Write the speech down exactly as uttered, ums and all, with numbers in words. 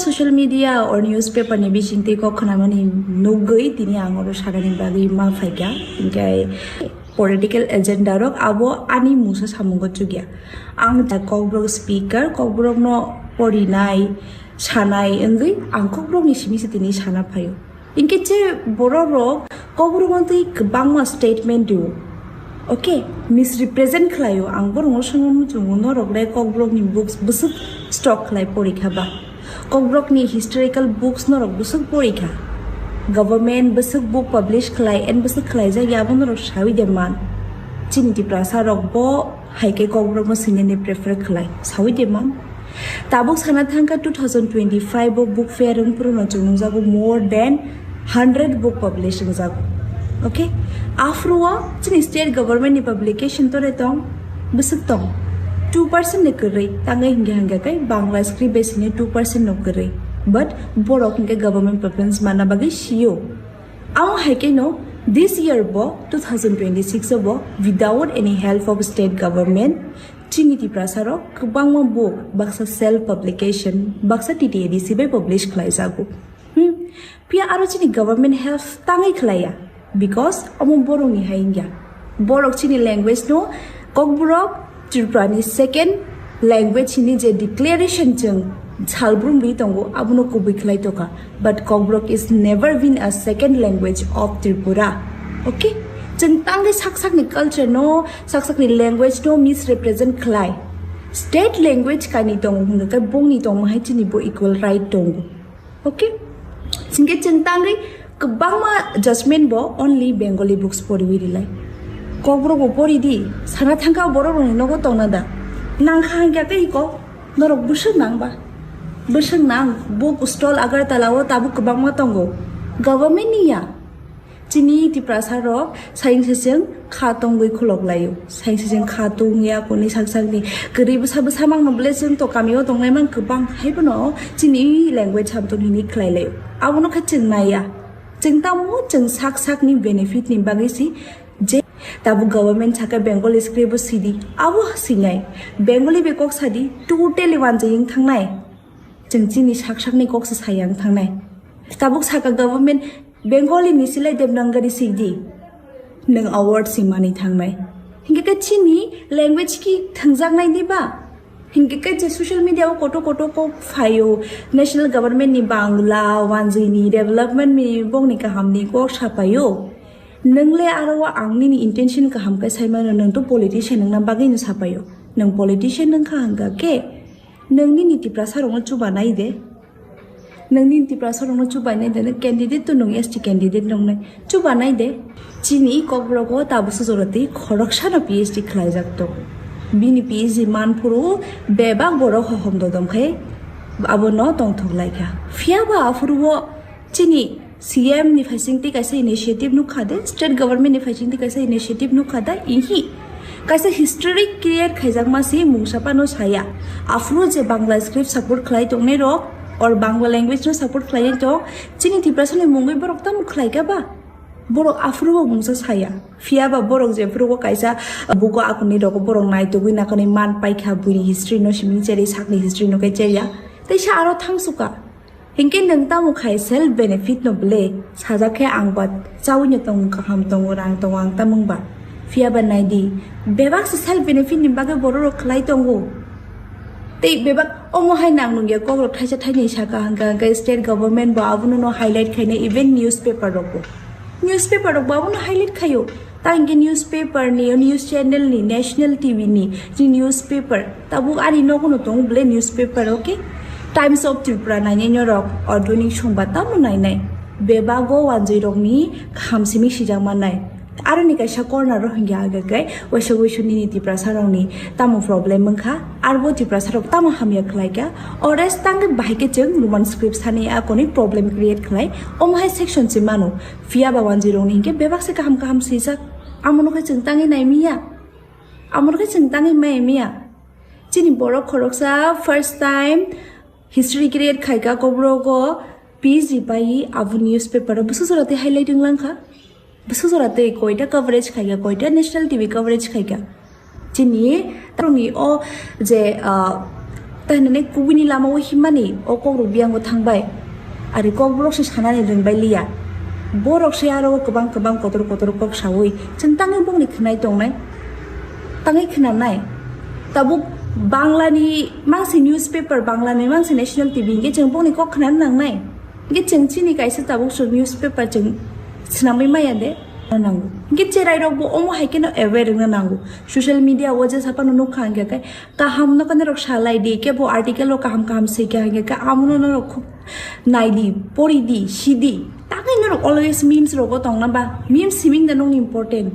Social media or newspaper ni bisingtwi kok khwnamani nugwi tini ang oro sakani bagwi ma phaikha. Hinkhe political agenda rok abo ani mungsa samungo chukya. Ang ta Kokborok speaker, Kokborokno porinai, sanai wngwi ang Kokborokni simi se tini sana phaio. Hinkhe je bororok Kokborokno twi kwbangma statement dio. Okay, misrepresent khlaio. Ang borokno swngwi muchungo, norok le Kokborokni books bwswk stock khlai porikha ba? Kokborokni historical books norok bwswk porikha? Government bwswk book publish khlai and bwswk khlaijak ya abo norok sawi de man? Chini Tiprasa rok bo hai khe Kokborokno swinani prefer khlai, sawi de man? Tabuk sana thangkha two thousand twenty-five o book fair wngphuru no chwng nukjago more than hundred book publish wngjago. Okay, aphuru o chini state government ni publication tore tong, bwswk tong two percent ni kwrwi, tangwi hingkhe hingkhe khe Bangla script bai sini two percent no kwrwi, but borok hingkhe government preference manna bagwi sio. Amo hai khe no this year bo two thousand twenty-six o bo without any help of state government chini Tiprasa rok kwbangma book baksa self publication baksa T T A D C bai publish khlai jago. Hmm. Phiya aro chini government help tangwi khlaiya, because omo borokni hai wngya. Borok chini language no Kokborok Tripura ni second language hini je declaration chwng salbrum ri tongo, abono kubui khlai tokha. But Kokborok is never been a second language of Tripura. Okay? Chwng tangwi sak sakni culture no, sak sakni language no misrepresent khlai. State language kainwi tongo hwnga khe bongni tongma hai chini bo equal right tongo. Okay? Chingke chwng tangwi kwbangma judgment bo only Bengali books poriwi rilai. Kokborok bo pori di, sana thangkha borok rokni nogo tongna da. Nangkha hangkha tei iko, norok bwswk nang ba? Bwswk nang, book stall Agartala o tabuk kwbangma tongo. Government ni ya. Chini Tiprasa rok saying seseng kha tongwi khulok laio. Saying seseng kha tongya kuni sak sakni kwrwi bwsa bwsa mangno bwle chwng to kamio tongnai mang kwbang hai bono chini language hamtong hini khlai laio. Abono khe chwng naiya. Chwng tamo chwng sak sakni benefit ni bagwi si je tabuk government saka Bengali script bo sidi. Abo sinai. Bengali be kok sadi totally wanjaying thangnai. Chwng chini sak sakni kok se sayang thangnai. Tabuk saka government Bengali ni silai Devanagari sidi. Nwng award si mani thangnai. Hingke khe chini language ki thangjaknai di ba? Hingke khe je social media o koto koto kok phaio, national government ni Bangla, wanjwi ni development ni bongni kaham ni kok sapaio. Nwng le aro o ang nini intention kaham khe sai mano, nwng to politician wngna bagwi no sapaio. Nwng politician wngkha hingka khe nwng nini Tiprasa rokno chuba nai de. Nwng nini Tiprasa rokno chuba nai de, nwng candidate to nwng S T candidate nongnai. Chuba nai de. Chini Kokborok o tabuk sujoro tei khoroksano P H D khlaijak tongo. Bini P H D manphuru bebak borok hohom dodom khe abono tongthok laikha. Phiya ba aphuru o chini C M ni phaising tei kaisa initiative nukha de, state government ni phaising tei kaisa initiative nukha de, ihi kaisa history create khaijakma si mungsa phano saya. Aphuru je Bangla script support khlai tongnai rok or Bangla language no support khlai tong, chini Tiprasa ni mungwi borok tamo khlai ka ba? Borok aphuru bo mungsa saya. Phiya ba borok je phuru bo kaisa buko akuni rogo borok naitugwi nakanwi man paikha, buini history no simi cheri, sakni history no khe cheria. Tei sa aro thangsuka. Hinkhe nwng tamo khai self benefit no bwle? Sajak khe ang ba chaui no tongo, kaham tongo, rang tongo, ang tamung ba. Phiya ba nai di, bebak se self benefit ni bagwi borok rok khlai tongo. Tei bebak omo hai nang nungya kok rok thaisa thainwi saka hwnkha hwnkhe state government bo abono no highlight khaina, even newspaper rok bo. Newspaper rok bo abono highlight khaio. Ta hinkhe newspaper ni, news channel ni, national T V ni, chini newspaper. Tabuk ani nogo no tongo bwle newspaper, okay? Times of Tripura nainai norok, Adhonik Songba tamo nainai. Bebago wanjwi rokni kaham simi sijak mannai. Aroni kaisa corner o hingya aga kai, waisa waisa nini Tiprasa rokni tamo problem wngkha, arbo Tiprasa rok tamo hamya khlai kha, ores tangwi bahai khe chwng Roman script sani akoni problem create khlai, omo hai section se mano. Phiya ba wanjwi rokni hinkhe bebak se kaham kaham swijak. Amono khe chwng tangwi nai miya. Amono khe chwng tangwi mai miya. Chini borok khoroksa first time history create khaika, Kokborok o P H D pai abo newspaper o bwswk jora tei highlight wng langkha. Bwswk jora tei koita coverage khaika, koita national T V coverage khaika. Chini taroni o je, ah, Tai hinani kubuni lama o himmani o kok rok biyango thangbai. Ari kok borok se sanani ringbai liya. Borok se aro kwbang kwbang kotor kotor kok sawi. Chwng tangwi bongni khwnai tongnai. Tangwi khwnanai. Tabuk Banglani mangsi newspaper, Banglani mangsi national T V hingke chwng bongni kok khwnani nangnai. Hingke chwng chini kaisa tabuk chwng newspaper chwng swnamwi maya de nango. Hingke cherai rok bo omo hai keno aware wngna nango. Social media o je sapano nukha hingke kai kaham no kane rok salai di, kebo article rok kaham kaham sika hingke ka amono norok khub nai di, pori di, si di. Tangwi norok always memes rogo tongna ba? Memes siming da nongni important.